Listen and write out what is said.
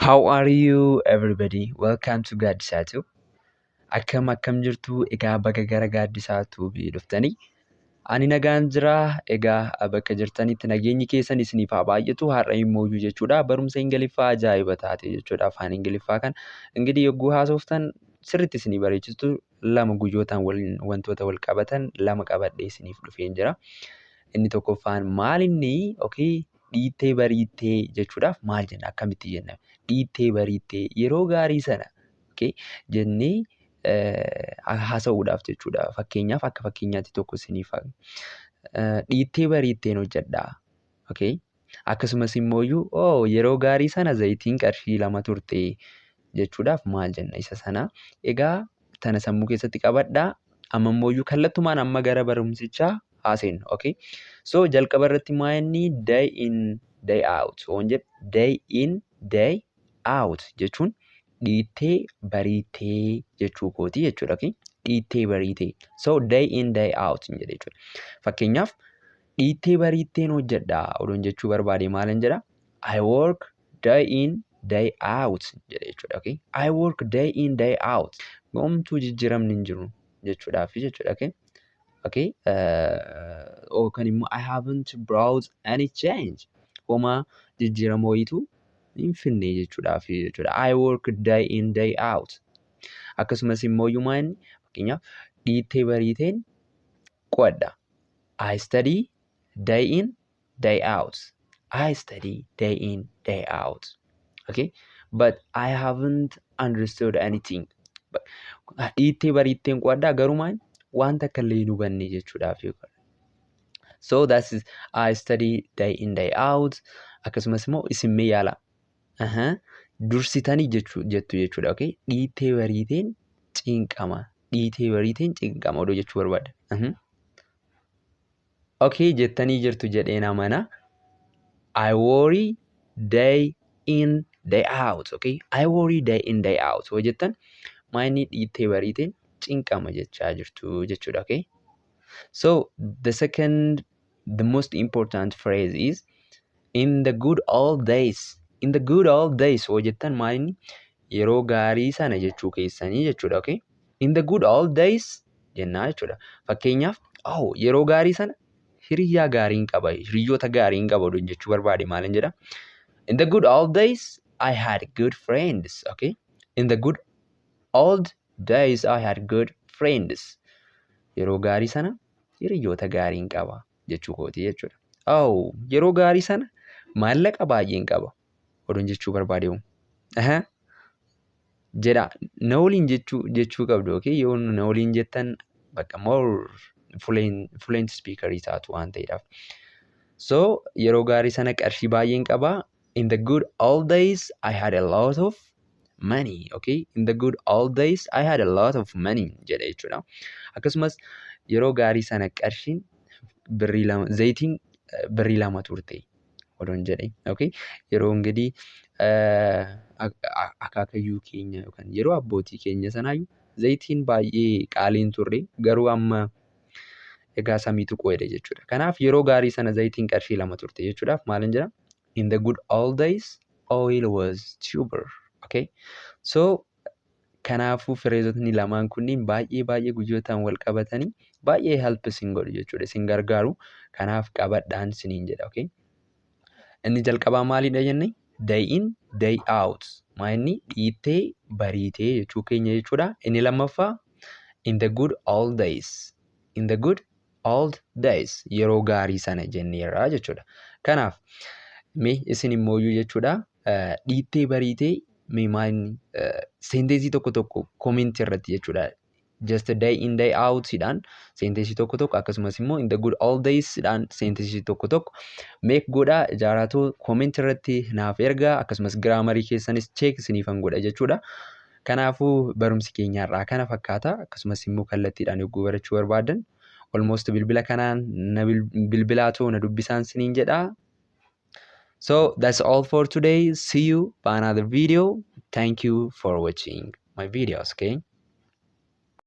How are you, everybody? Welcome to Gaaddisaa Tube. Akkam akkam jirtu? Egaa baga gara Gaaddisaa Tube dhuftanii. Ani nagaan jira. Egaa bakka jirtanitti nageenyi keessan isiniif haa baay'atu. Har'a immoo jechuudha barumsa Ingiliffaa ajaa'iba taate jechuudha, afaan Ingiliffaa kan ingirii yogguu haasoftan sirriitti isinii bareechistu lama, guyyootaan wantoota wal qabatan lama qabadhee isiniif dhufeen jira. Inni tokkoffaan maal inni? Okay, dhiittee bariittee jechuudhaaf maal jenna? Akkamitti jenna? Dhiittee bariittee, yeroo gaarii sana, okay, jennee haasa'uudhaaf jechuudha. Fakkeenyaaf, akka fakkeenyaatti tokko isiniif dhiittee bariitteen hojjedhaa. Okay? Akkasumas immoo oh, yeroo gaarii sana zayitiin qarshii 2 turte jechuudhaaf maal jenna isa sana? Egaa tana sammuu keessatti qabadhaa. Amma immoo kallattumaan amma gara barumsichaa haaseennu. Okay? So jalqaba irratti maa inni day in day out waan jedhu, day in day out jechuun dhiittee bariitee jechuu kooti jechuudha. Okay? Dhiittee bariitee. So day in day out jedhe jechuudha. Fakkeenyaaf, dhiittee bariitteen hojjedhaa odoon jechuu barbaade maalan jedha? I work day in day out jedhe jechuudha. Okay? I work day in day out. Homtuu jijjiiramni hin jiru jechuudhaaf jechuudha. Okay? Okay? Yookaan immoo I haven't brought any change. Homaa jijjiirama wayiitu hin finne jechuudhaaf jechuudha. I work day in day out. Akkasumas immoo yumaa inni fakkeenyaaf dhiittee bariiteen qo'adha. I study day in day out. I study day in day out. Okay? But I haven't understood anything. Dhiittee bariitteen qo'adhaa, garuu maal wanta akka illee hin hubanne jechuudhaaf. So that's is I study day in day out. Akkasumas immoo isin mee yaala. Dursitanii jechuu jettu jechuudha. Okay? Dhiitee bariiteen cinqama. Dhiitee bariiteen cinqama odoo jechuu barbaadde. Okay, jettanii jirtu jedheen amana. I worry day in day out. Okay? I worry day in day out. Yoo jettan maayinni dhiitee bariiteen cinqama jechaa jirtu jechuudha. Okay? So the second, the most important phrase is in the good old days. In the good old days yoo jettan maayinni yeroo gaarii sana jechuu keessanii jechuudha. Okay? In the good old days jennaa jechuudha. Fakkeenyaaf, oh, yeroo gaarii sana hiriyyaa gaariin qaba, hiriyyoota gaariin qaba oduun jechuu barbaade maalin jedha? In the good old days I had good friends. Okay? In the good old days I had good friends. Yeroo gaarii sana hiriyyoota gaariin qaba jechuu kooti jechuudha. Oh, yeroo gaarii sana maallaqa baay'een qaba oduun jechuu barbaade. Aha. Jedha, na waliin jechuu qabdu. Okay? Yoo na waliin jettan bakka more fluent speakerii taatu waan ta'eedhaaf. So yeroo gaarii sana qarshii baay'een qaba. In the good old days I had a lot of money. Okay? In the good old days I had a lot of money jedha jechuudha. Akkasumas yeroo gaarii sana qarshiin birrii 2, zayitiin birrii 2 turte odoon jedhe. Okay? Yeroo ingirii akaakayyuu keenya yookaan yeroo abbootii keenya sanaayyuu zayitiin baay'ee qaaliin turre, garuu amma egaa samiitu qo'edha jechuudha. Kanaaf yeroo gaarii sana zayitiin qarshii 2 turte jechuudhaaf maalin jedha? In the good old days oil was 2 birr. Okay? So kanaafuu phraseotni lamaan kunniin baay'ee baay'ee guyyootaan wal qabatanii baay'ee help isin godhu jechuudha. Isin gargaaru. Kanaaf qabadhaan isiniin jedha. Okay? Inni jalqabaa maalidha jenne? Day in day out. Maa inni dhiittee bariitee jechuu keenya jechuudha. Inni lammaffaa in the good old days. In the good old days, yeroo gaarii sana jenneerra jechuudha. Kanaaf mee isin immooyyuu jechuudha dhiittee bariitee mee maal inni sentenceii tokko tokko commentii irratti jechuudha. Just day in day out dhaan sentenceii tokko tokko, akkasumas immoo in the good old days dhaan sentenceii tokko tokko make godhaa, ijaaraatoo commentii irratti naaf ergaa, akkasumas grammarii keessanis check isiniifan godha jechuudha. Kanaafuu barumsi keenya irraa kana fakkaata. Akkasumas immoo kallattiidhaan yogguu barachuu barbaadan almost bilbila kanaan na bilbilaatoo na dubbisaan siniin jedhaa. So that's all for today. See you by another video. Thank you for watching my videos. Okay.